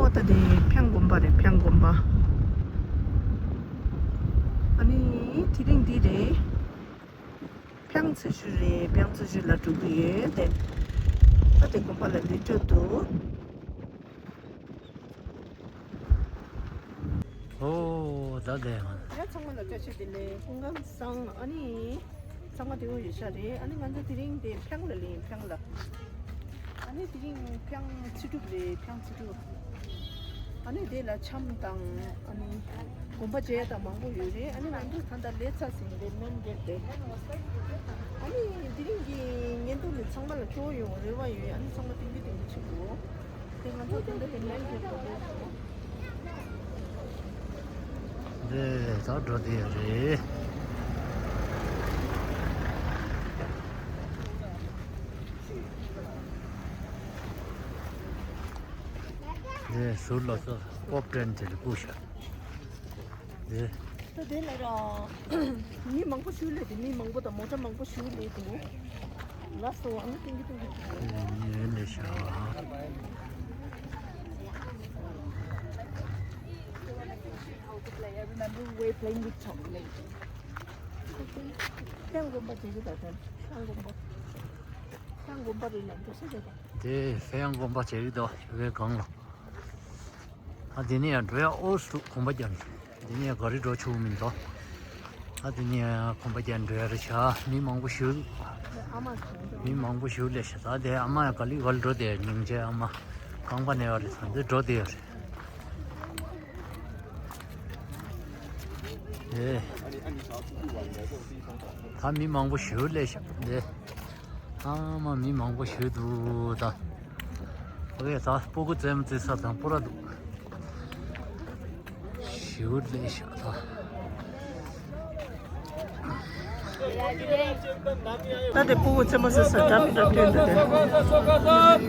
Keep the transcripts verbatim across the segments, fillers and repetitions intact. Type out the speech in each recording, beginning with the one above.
ད་དེ་ཕྱང་དགོན་པ་རེད། ཕྱང་དགོན་པ། ཨ་ནི་དེ་རིང་འདི་རེད། ཕྱང་ཚེ་ཤུལ་རེད། ཕྱང་ཚེ་ཤུལ་ལ་འགྲོ་གི་ཡོད་དེ། ད་དེ་དགོན་པ་ལ་སླེབས་འགྲོ་འདུག་ཨོ་ད་དེ་ཡང་། ཡ་ཚང་མ་ལ་བཀྲ་ཤིས་བདེ་ལེགས། སྐུ་ཁམས་བཟང་། ཨ་ནི་ཚང་མ་དེ་འོ་ཡོད་ཤག་རེད། ཨ་ནི་ང་ཚོ་དེ་རིང་དེ་ཕྱང་ལ་ལེན། ཕྱང་ལ། ཨ་ནི་དེ་རིང་ཕྱང་ཚེ་སྒྲུབ་རེད། ཕྱང་ཚེ་སྒྲུབ། ཨ་ནི་དེ་ལ་འཆམ་དང་ཨ་ནི་དགོན་པ་མཇལ་དང་མང་པོ་ཡོད་རེད། ཨ་ནི་ང་ཚོ་ད་ལྟ་སླེབས་ཚར་ཟིན་རེད། མེན་གེ་ཊི་དེ། ཨ་ནི་དེ་རིང་གི་བརྙན་ཐུང་འདི་ཚང་མ་ལ་སྤྲོ་བོ་ཡོང་བའི་རེ་བ་ཡོད། ཨ་ནི་ཚང་མ་ཏིང་གི་ཏིང་གི་ཆུ་བོ། དེ་ང་ཚོ་དེ་འདྲ་དེ་མེན་གེ་ཊི་དེ། དེ་ད་འགྲོ་དེ་རེད། དེ་ཟུར་ལ་ཚོ་པོབ་ཊེན་དེ་ལ་བཀུག་ཤག་དེ། ད་དེ་ལ་ར་མི་མང་པོ་ཞིག་སླེབས་འདུག་མི་མང་པོ་དང་མོ་ཊ་མང་པོ་ཞིག་སླེབས་འདུག་ལགས་སོ། ཨ་ནི་ཏིང་གི་ཏིང་གི། ཉེ་ལེ་ཤ། ཕྱང་དགོན་པ་དེ་གི་ད་ཐོན། ཕྱང་དགོན་པ། ཕྱང་དགོན་པ་རེད་ལ་འདུག་ས་རེད། དེ་ཕྱང་དགོན་པ་བྱེད་ཀྱི་འདུག་ཡུལ་སྒང་ལ། ཨ་དེ་ནས་ཡང་འགྲོ་ཡ་ཨོ་སུ་གོམ་པ་རྒྱབ་ནས། དེ་ནས་ག་རེ་འགྲོ་ཆོག་མི་འདུག་ཨ་དེ་ནས་ཡང་གོམ་པ་རྒྱབ་འགྲོ་ཡ་རེད་ཤག་མི་མང་པོ་ཞིག་མི་མང་པོ་ཞིག་སླེབས་ཤག་ད་དེ་ཨ་མ་ཡང་ག་ལེ་ག་ལེ་འགྲོ་དེ། སྙིང་རྗེ། ཨ་མ་རྐང་པ་ན་བ་ལས་ད་འདི་འགྲོ་དེ་ཡ་རེད། ཨེ། ད་མི་མང་པོ་ཞིག་སླེབས་ཤག་འདི། ཨ་མ་མི་མང་པོ་ཞིག་འདུག་ད། ཨོ་ཡ་ད་སྤུ་གུ་རྩེད་མོ་རྩེ་ས་དང་པོ་ར་འདུག་ཞིག་སླེབས་ཤག་ད། ད་དེ་སྤུ་གུ་རྩེད་མོ་རྩེ་ས་འདྲ་མི་འདྲ་སྟོན་འདུག་དེ།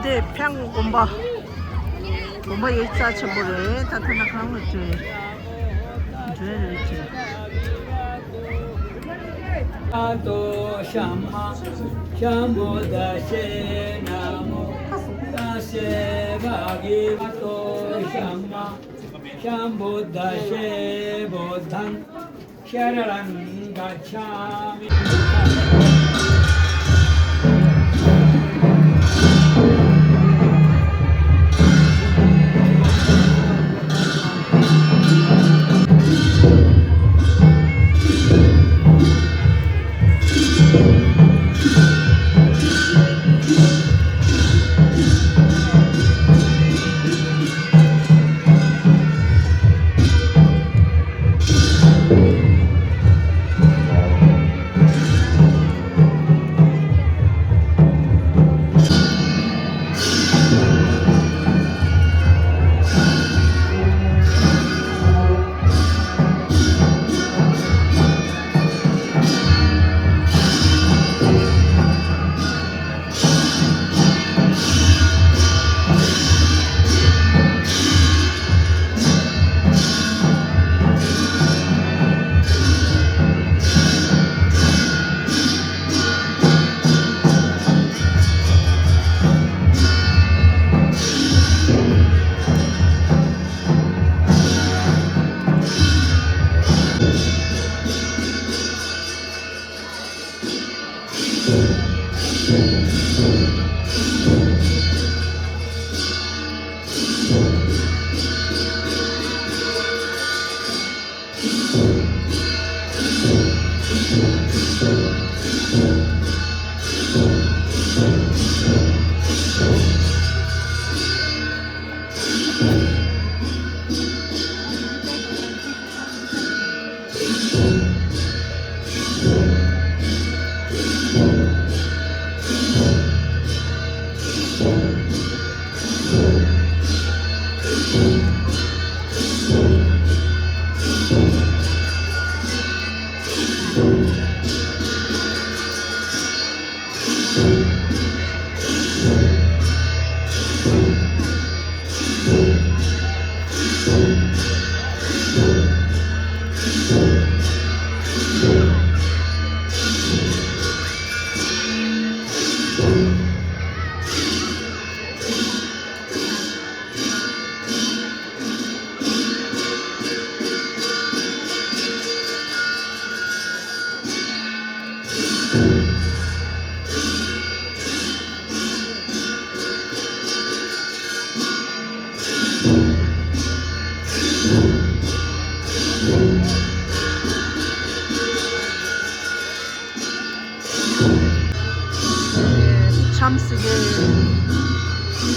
དེ་ཕྱང་དགོན་པ། དགོན་པ་ཡིག་ཚགས་ཆེན་པོ་རེད། ད་ཐ་ན་གང་ལ་བྲོས། བྲོས་རེད་བྲོས། ཨ་ཏོ་ཤ་མ་ཤ་མོ་ད་ཤེ་ན་མོ། ད་ཤེ་བ་གི་ཨ་ཏོ་ཤ་མ་ཤ་མོ་ད་ཤེ་བོ་དང་། ཤ་ར་རང་ག་ཆ་མི། ཁམས་སུ་ནི་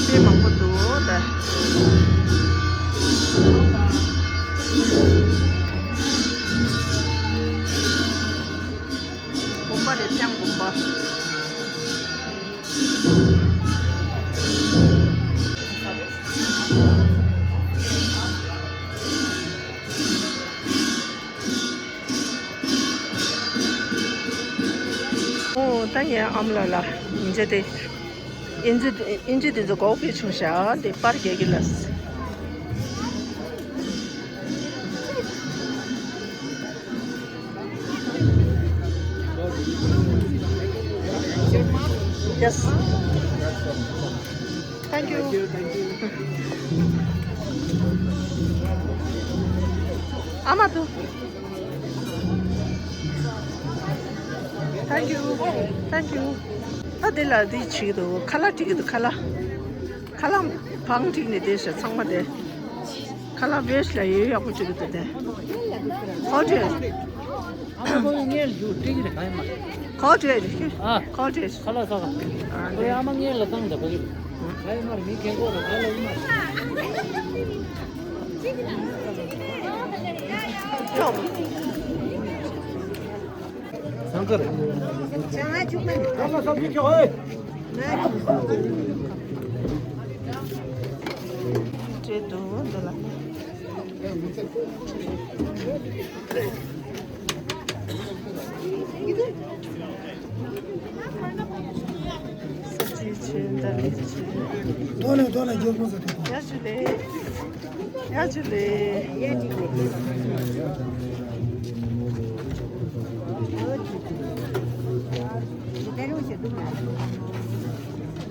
མི་མང་པོ་འདུག་ད། དགོན་པ་རེད། ཕྱང་དགོན་པ། ཨོ་ད་ངའི་ཨ་མ་ལགས་ལ་ཡིན་ཚེ་དེ། ཨིན་ཇི་དེ་ཚོ་གོ་ཕི་ཆུང་ཤ་དེ་པར་རྒྱག་གི་ལ། Yes. Thank you. ཨ་མ་དུ། Thank you. Thank you. ད་དེ་ལ་དེ་བྱེད་ཀྱི་འདུག་ཁ་ལག་སྒྲིག་གི་འདུག་ཁ་ལག་ཁ་ལག་བང་སྒྲིག་ནས་བསྡད་ཤག་ཚང་མ་དེ། ཁ་ལག་བེ་ཤ་ལ་ཡོད་ཡག་པོ་སྒྲིག་གི་འདུག་དེ། ཧོ་ཊེལ། ཨ་མ་ཁོ་ངའི་ལ་རྒྱུག་སྒྲིག་གི་རེད། གང་ཡིན་མ། ཧོ་ཊེལ། ཨ། ཧོ་ཊེལ། ཁ་ལག་ཟ་ག་ཨ་ཁོའི་ཨ་མ་ངའི་ལ་བཏང་འདུག་ག་ཡིན་མ། མི་ཁེ་གོ་རེད། ག་ལ་ཡིན་མ། ལོ། ཟངས་དཀར། ཁ་ལག་ཟ་མི་ཁྱོད་ཨེ། འདྲེ་འདུག་འདི་ལ། ས་ཅི་ཆེ་ད་ལི་ཆེ། དོ་ནས་དོ་ནས་རྒྱལ་ཁོངས་སུ་ཐུག་པ། ཡ་ཆུ་ལེ། ཡ་ཆུ་ལེ།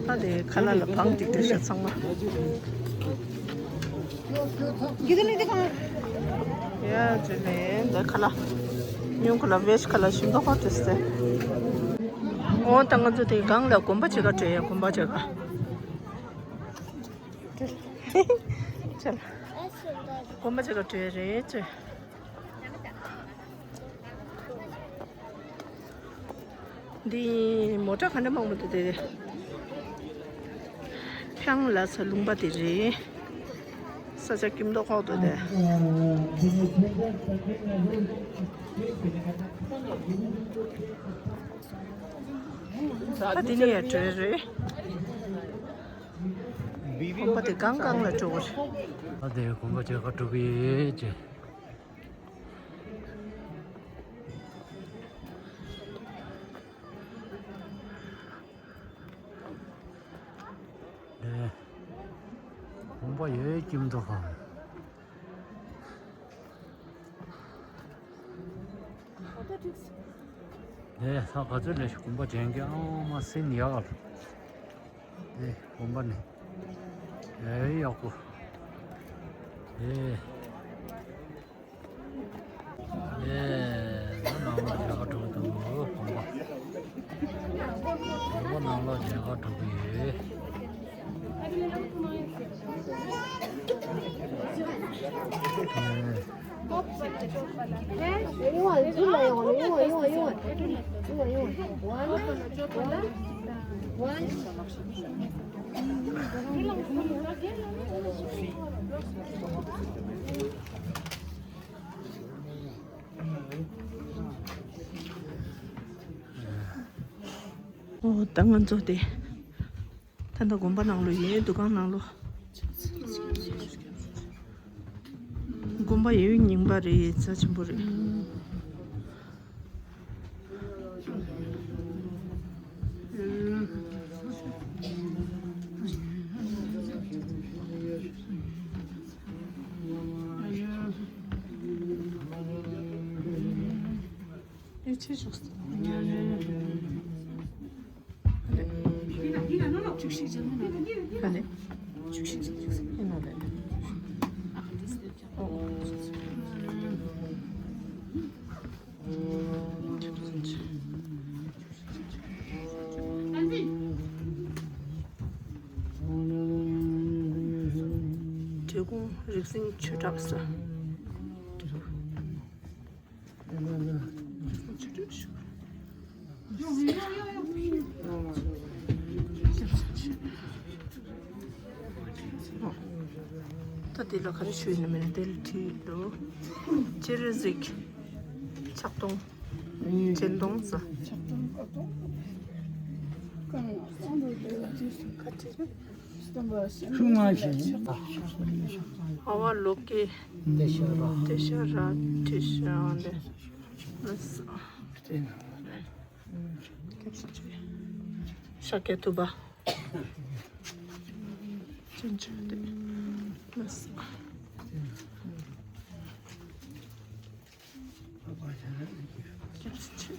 ད་དེ་ཁ་ལག་ལ་བང་སྒྲིག་དེ་ཤ་ཚང་མ། ཡ་ཆུ་ལེ། འདི་ཁ་ལག་ཉུང་ཁ་ལག་བེ་ཤ་ཁ་ལག་ཞིམ་མདོག་ཁ་དེ་སེ། འོ་ད་ང་ཚོ་དེ་སྒང་ལ་དགོན་པ་ཅིག་ག་བྲོས་ཡ། དགོན་པ་ཅིག་ག་ཆ་ལ། དགོན་པ་ཅིག་ག་བྲོས་རེད་ཅེ། འདི་མོ་ཊ་ག་འདྲ་མང་པོ་འདུག་དེ། ཕྱང་ལ་ས་ལུང་པ་དེ་རེད། ས་ཆ་སྐྱིད་མདོག་ཁ་པོ་འདུག་དེ། ད་འདི་ནས་ཡར་བྲོས་རེད། དགོན་པ་དེ་སྒང་སྒང་ལ་འགྲོ་དགོས་རེད། ད་དེ་དགོན་པ་ཆེ་ཁ་འགྲོ་གི་ཡོད་ཅེ། དེ་དགོན་པ་ཡོད་ཀྱིན་འདུག་ག་དེ་ས་ག་ཚོད་ལས་དགོན་པ་དྲན་གི་ཨང་མ་སིན་ཡག་ག་ལ། དེ་དགོན་པ་ནི་ཨེ་ཡག་པོ། དེ་དེ་ནང་ལ་མཇལ་ཁ་འགྲོ་གི་འདུག་དགོན་པ། དགོན་པ་ནང་ལ་མཇལ་ཁ་འགྲོ་གི་ཡོད། ཨོ་ད་ང་ཚོ་དེ། ད་ལྟ་དགོན་པ་ནང་ལོགས་ཡིན། འདུ་ཁང་ནང་ལོགས། དགོན་པ་ཡིན་རྙིང་པ་རེད། རྩ་ཆེན་པོ་རེད། ཨེ་ཆེ་ཆོག་སོང་། འབྲས་སྤུངས་རིག་འཛིན་ཆོས་གྲགས་ས། ཆོས་གྲགས་ཞུ། འདི་ལ་ག་རེ་ཞུས་ནི་མིན་ན། དེ་ལ་བྲིས་འདུག་སྤྱིར་གཟིགས། ཆག་སྟོང་། སྦྱིན་གཏོང་ཟ། ཆུང་མ་ཞིག་ཨ་བ་ལོ་ཀེ། དེ་ཤ་ར་དེ་ཤ་འདི། ཤ་ཀེ་ཐུ་བ། ཅིན་ཅུ་དེ་མ་ས། སྐྱབས་སུ་མཆི།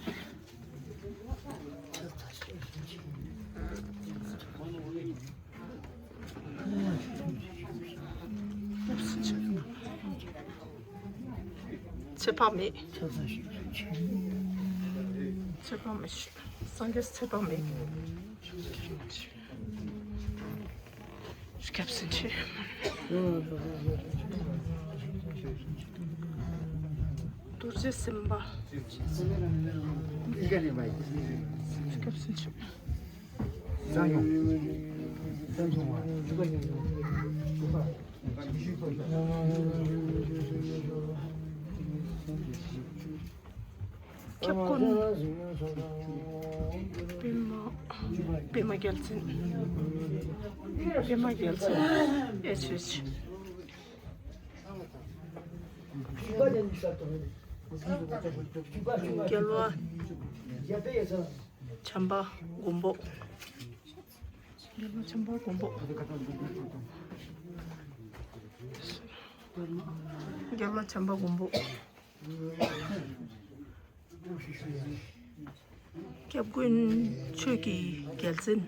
སྐྱབས་སུ་མཆི། ཚེ་དཔག་མེད། ཚེ་དཔག་མེད། སངས་རྒྱས་ཚེ་དཔག་མེད། སྐྱབས་སུ་མཆི། རྡོ་རྗེ་སེམས་དཔའ། སྐྱབས་སུ་མཆི། ཁྱབ་ཀུན། པདྨ། པདྨ་རྒྱལ་མཚན། པདྨ་རྒྱལ་མཚན། ཨེཆ་ཨེཆ། རྒྱལ་བ་བྱམས་པ་མགོན་པོ། རྒྱལ་བ་བྱམས་པ་མགོན་པོ། རྒྱལ་བ་བྱམས་པ་མགོན་པོ། སྐྱབས་མགོན་ཆོས་ཀྱི་རྒྱལ་མཚན།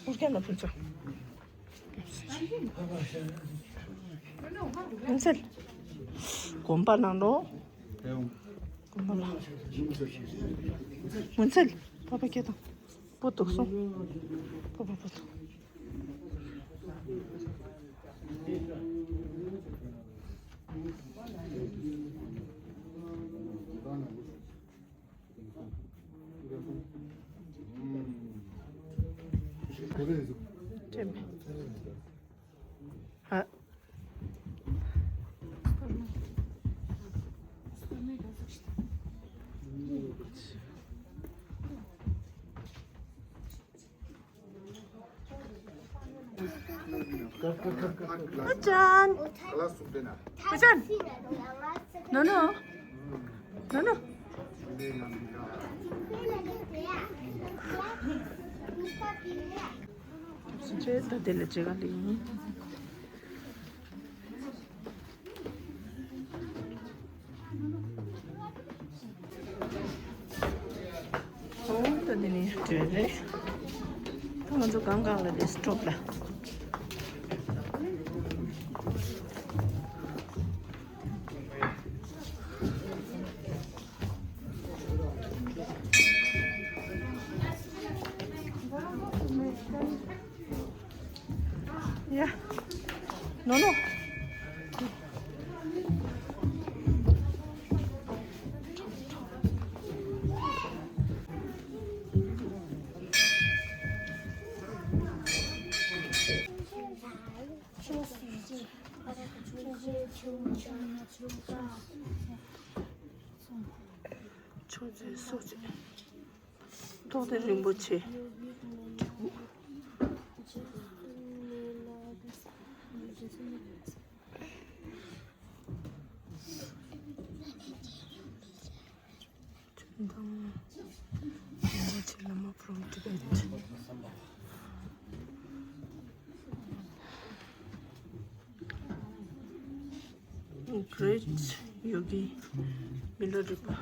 ཨུར་ཁན་ལ་ཕུལ་ཆོག་སྔོན་ཚལ། དགོན་པ་ནང་ལོ། དགོན་པ་ལ། སྔོན་ཚལ། པ་པ་སྐད་དང་། པོ་དུག་སོང་། པོ་པོ་པོ་དུག་ཨ་ཅན། ཨ་ཅན། ནོ་ནོ། ནོ་ནོ། ཅེ་ད་དེ་ལ་ཅེ་ག་ལི། ཨོ་ད་འདི་ནི་འདྲ་རེད། ད་ང་ཚོ་གང་གང་ལ་ཌེ་སི་ཊོབ་ལ། ཡ། ནོ་ནོ། ཕྱོགས་བཅུའི་སོགས་ཀྱི། ཐོག་མཐའ་རིན་པོ་ཆེ། ཅུན་ཐང་། རིན་པོ་ཆེ་བླ་མ་from Tibet། Great Yogi Milarepa།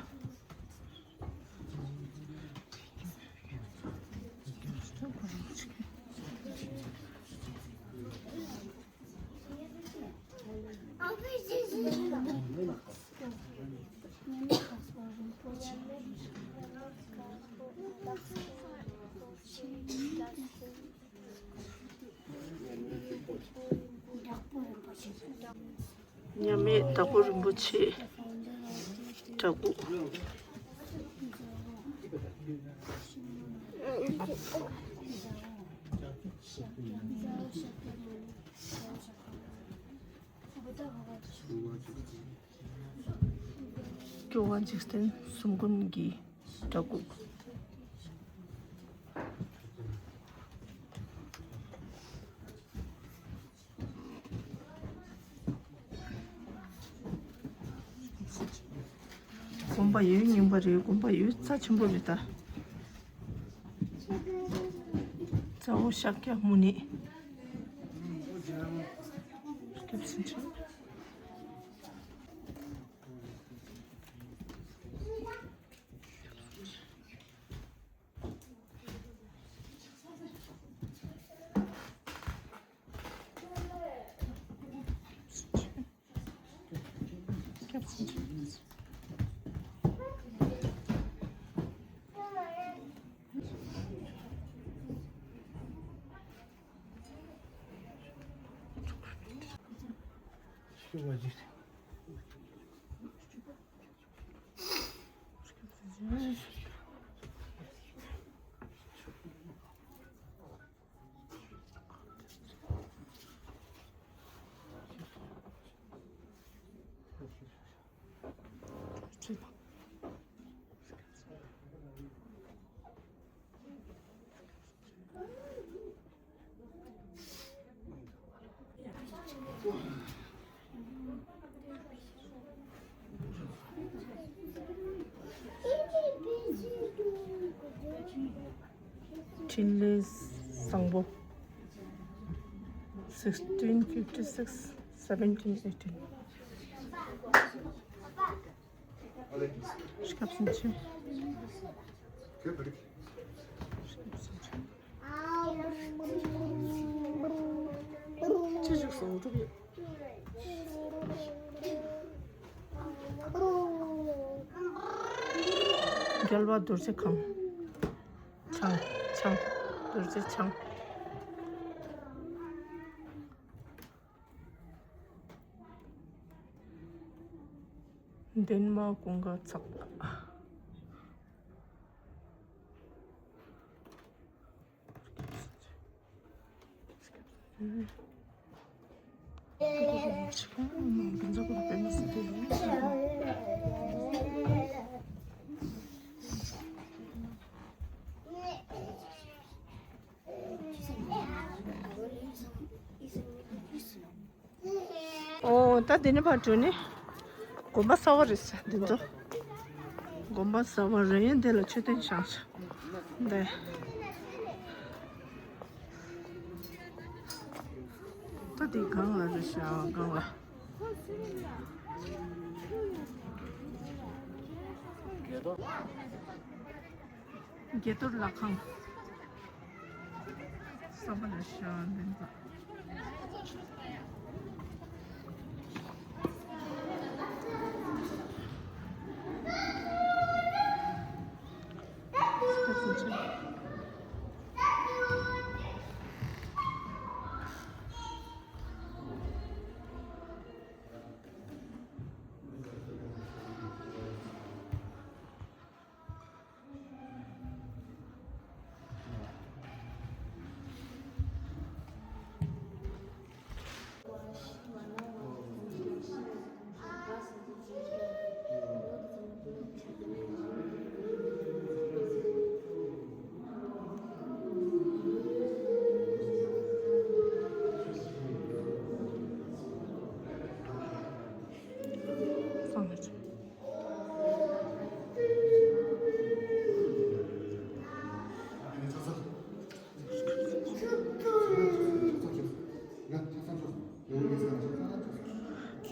མཉམ་མེད་དྭགས་པོ་རིན་པོ་ཆེ་བྲག་ཕུག་སྐྱོ་བ་འཇིག་རྟེན་གསུམ་མགོན་གྱི་འདྲ་སྐུ། དགོན་པ་ཡོད་རྙིང་པ་རེད། དགོན་པ་ཡོད་རྩ་ཆེན་པོ་རེད་ད། རྩ་བོ་ཤཱཀྱ་མུ་ནེ། སྐྱབས་སུ་མཆི། འཕྲིན་ལས་བཟང་པོ། sixteen fifty six, seventeen eighteen. སྐྱབས་སུ་མཆི། སྐྱབས་སུ་མཆི། ཅི་ཞིག་སོང་འགྲུབ་ཡོད། རྒྱལ་བ་རྡོ་རྗེ་ཁང་། ཆང་། ཆང་། རྡོ་རྗེ་ཆང་། འདན་མ་ཀུན་དགའ་ཚོགས། ཨོ། ད་འདི་ནས་ཕར་འགྲོ་ནི། དགོན་པ་གསར་པ་རེད་ས་འདི་ཚོ། དགོན་པ་གསར་པ་རེད། འདི་ལ་མཆོད་རྟེན་བཞེངས་ས་འདི། ད་འདི་སྒང་ལ་རེད་ཤག་སྒང་ལ། དགྱེས་རྡོར་ལྷ་ཁང་། གསར་པ་ལ་ཤར་འདི་འདུག་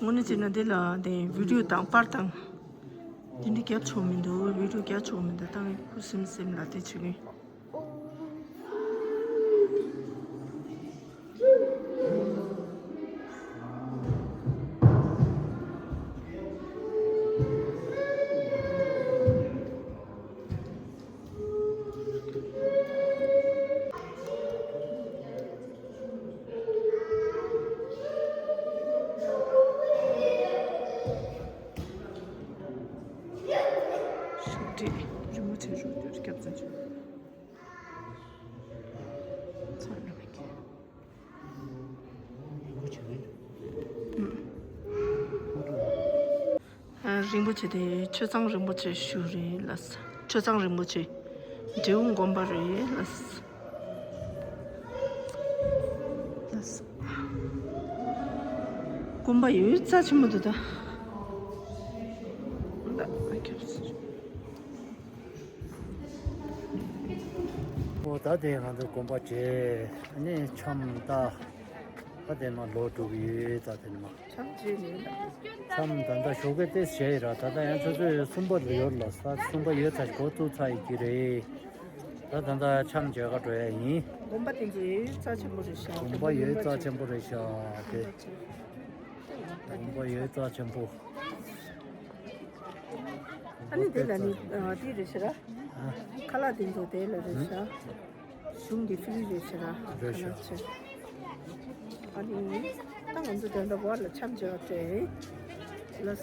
དངོས་གནས་བྱས་ན་འདི་ལ་དེ་བི་ཌིའོ་དང་པར་དང་དེ་འདྲ་རྒྱབ་ཆོག་མི་འདུག་བི་ཌིའོ་རྒྱབ་ཆོག་མི་འདུག་ད་ངས་ཁུ་སིམ་སིམ་ལ་དེ་བྱེད་ཀྱིན། ཞབས་བྲིས་རི་མོ་བྱེད་རོགས་སྐྱབས་བཅོལ། རིན་པོ་ཆེ་དེ་ཆོས་ཚང་རིན་པོ་ཆེ་ཞུ་རེད་ལགས། ཆོས་ཚང་རིན་པོ་ཆེ་འབྲས་སྤུངས་དགོན་པ་རེད་ལགས། ལགས། དགོན་པ་ཡོད་རྩ་ཆེན་པོ་འདུག་ད། ཨོ་ད་དེ་ང་ཚོ་དགོན་པ་བྱས་ནས་འཆམ་ད། ད་དེ་མ་ལོ་དྲུག་ཡོད་ད་དེ་མ། འཆམ་བྱས་ནས། འཆམ་ད་ད་ཞོགས་ཀས་ཏེ་བྱས་ར། ད་ད་ཡང་ཆུ་ཚོད་གསུམ་པ་ལ་ཡོད་ལ། ས་གསུམ་པ་ཡོད་ཚ་འགོ་བཙུགས་ཚ་ཡི་གི་རེད། ད་ད་ད་འཆམ་བྱས་ག་འགྲོ་ཡ་ཡིན། དགོན་པ་དེ་ཚོ་ཡོད་རྩ་ཆེན་པོ་རེད་ཤག་དགོན་པ་ཡོད་རྩ་ཆེན་པོ་རེད་ཤག་དེ། དགོན་པ་ཡོད་རྩ་ཆེན་པོ། ཨ་ནི་དེ་ལ་ནི་ཨ་དེ་རེད་ཤག་ར། ཨ། ཁ་ལག་དེ་ཚོ་དེ་ལ་རེད་ཤག་གཞུང་གི་ཕི་རི་རེད་ཤག་ར། རེད་ཤག་ཁ་ལག་ཆེ། ཨ་ནི་ད་ང་ཚོ་དེ་འདྲ་བར་ལ་འཆམ་བྱས་པ་སྤྲད། ལགས།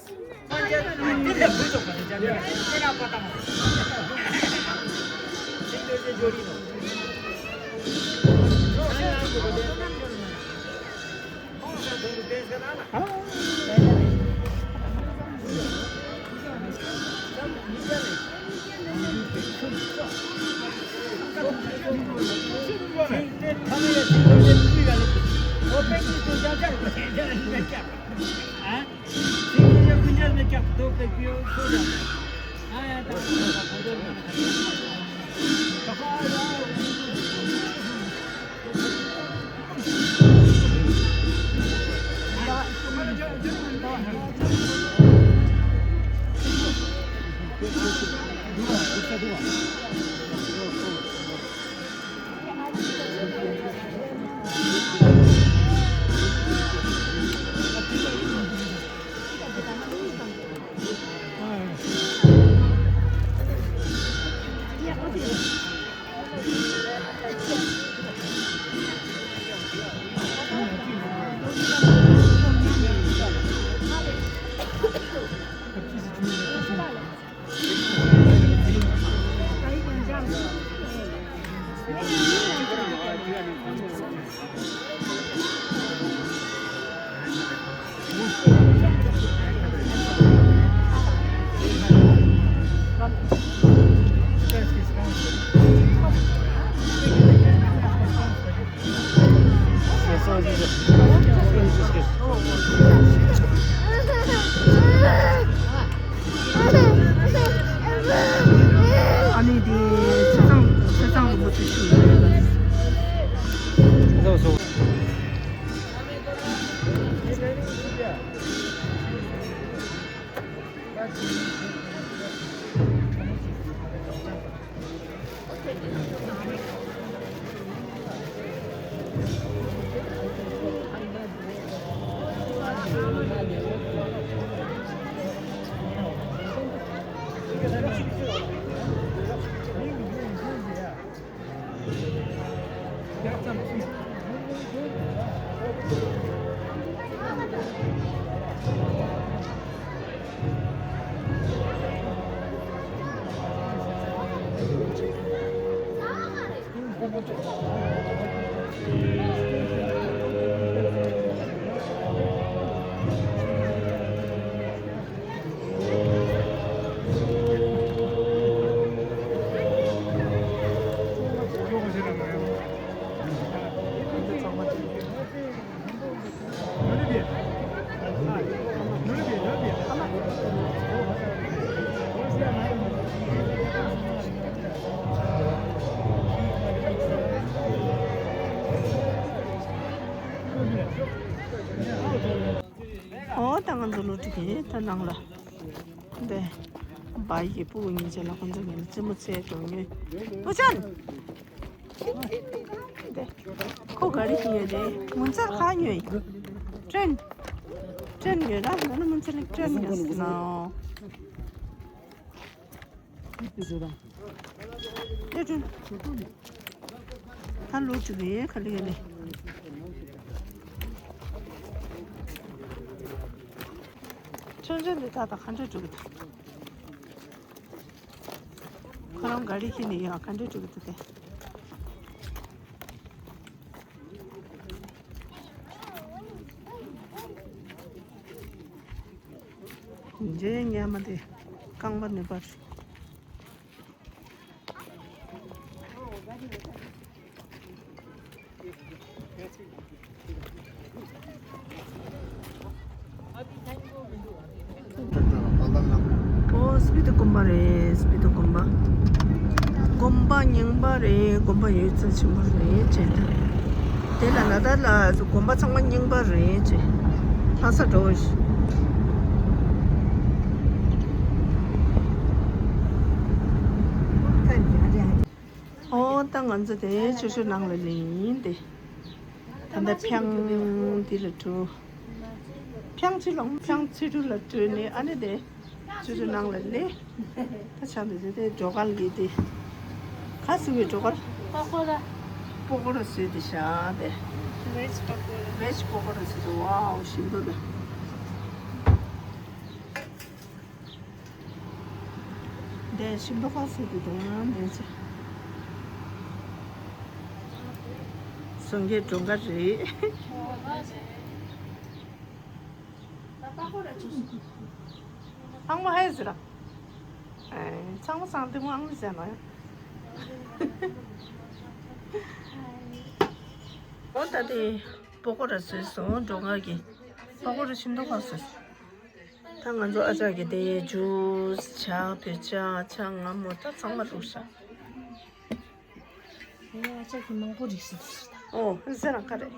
ཨ་ནི་དེ་ཆ་ཚང་ཆ་ཚང་རིན་པོ་ཆེ་ཞུ་ཡོད་ལ། ཨོ་ད་ང་ཚོ་ལོ་དྲུག་གི་ད་ནང་ལ་འདི་བ་ཡི་སྤུ་གུ་གཉིས་ཆ་ལ་ཁོང་ཚོ་ངས་རྩེད་མོ་རྩེ་འགྲོ་ངེས། བུ་ཅན། འདི་ཁོ་ག་རེ་ཞིག་ཡོད་རེད། མུན་ཚར་ཁ་ཉོས་ཡིན། ཀྲན། ཀྲན་ཡོད་ར། ང་ནི་མུན་ཚར་ལ་ཀྲན་ཉོས་ཟིན་ན། ཨེ་ཀྲན། ད་ལོ་དྲུག་གི་ག་ལེ་ག་ལེ། ཆུང་ཆུང་འདི་ད་ད་ག་འདྲ་འགྲོ་གི་འདུག་ཁོ་རང་ག་རེ་ཁྱེར་ནས་ཡོད་ག་འདྲ་འགྲོ་གི་འདུག་དེ། མཇལ་ཉན་མ་དེ་རྐང་པ་ནུས་པ་རེད། ཨོ་སྤི་ཏི་དགོན་པ་རེད། སྤི་ཏི་དགོན་པ། དགོན་པ་རྙིང་པ་རེད། དགོན་པ་ཡོད་ཚད་ཆེན་པོ་རེད་ཅེས། དེ་ལ་ལ་དྭགས་ལ་དགོན་པ་ཚང་མ་རྙིང་པ་རེད་ཅེས། ལྷ་ས་འགྲོ་བ་ཞིག་ཨོ་ད་ང་ཚོ་དེ་ཆུ་ཤུར་ནང་ལ་ལེན་ཡིན་ཏེ། ད་ལྟ་ཕྱང་འདི་ལ་འགྲོ། ཕྱང་ཕྱི་ལོགས་ཕྱང་ཚུ་དྲུག་ལ་འགྲོ་ནས་ཨ་ནི་དེ་ཆུ་ཤུར་ནང་ལ་ལེན། ད་ཆ་འདི་ཚོ་དེ་འགྲོ་གར་གི་དེ་ག་ཟེར་བའི་འགྲོ་གར། པ་ཀོ་ར། པ་ཀོ་ར་བཟོས་ཏེ་བཞག་དེ། བེཇ་པ་ཀོ་ར། བེཇ་པ་ཀོ་ར་བཟོས་ཏེ་ཝའོ་ཞིམ་པོ་དེ། འདི་ཞིམ་པོ་ཁ་སི་དེ་དང་འདི་ཚོ། སོང་གི་གྲོང་ཁ་རེད། ཨང་མ་ཧེ་ཟེར་ར། ཨེ་ཚང་མ་སང་དེ་མོ་ཨང་མི་ཟེར་ནོ་ཡ། འོ་ད་དེ་པོ་ཀོ་ར་བཟོས་སོང་། གྲོང་ཁ་གི་པོ་ཀོ་ར་ཞིམ་པོ་ཁ་སི། ད་ང་ཚོ་ཨ་ཅག་གི་དེ་ཇུས་ཇ་བོད་ཇ་ཇ་མངར་མོ་ད་ཚང་མ་བླུགས་ཤག་ཨོ་ཨ་ཅག་གི་མང་པོ་རིགས་སུ་འདུག་ཟེར། ཨོ་ཟེར་རང་ཁ་རེད།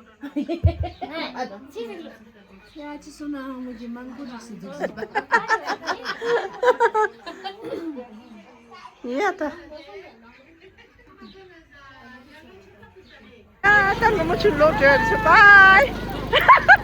ཡ་ཅི་སོང་ན་ཨ་མོ་གི་མང་པོ་རིགས་སུ་འདུག་ཟེར། ཡ་ད། ད་ནུ་མོ་ཆུ་ལོག་འགྲོ་ཡ་རེད་ཤག་བའི།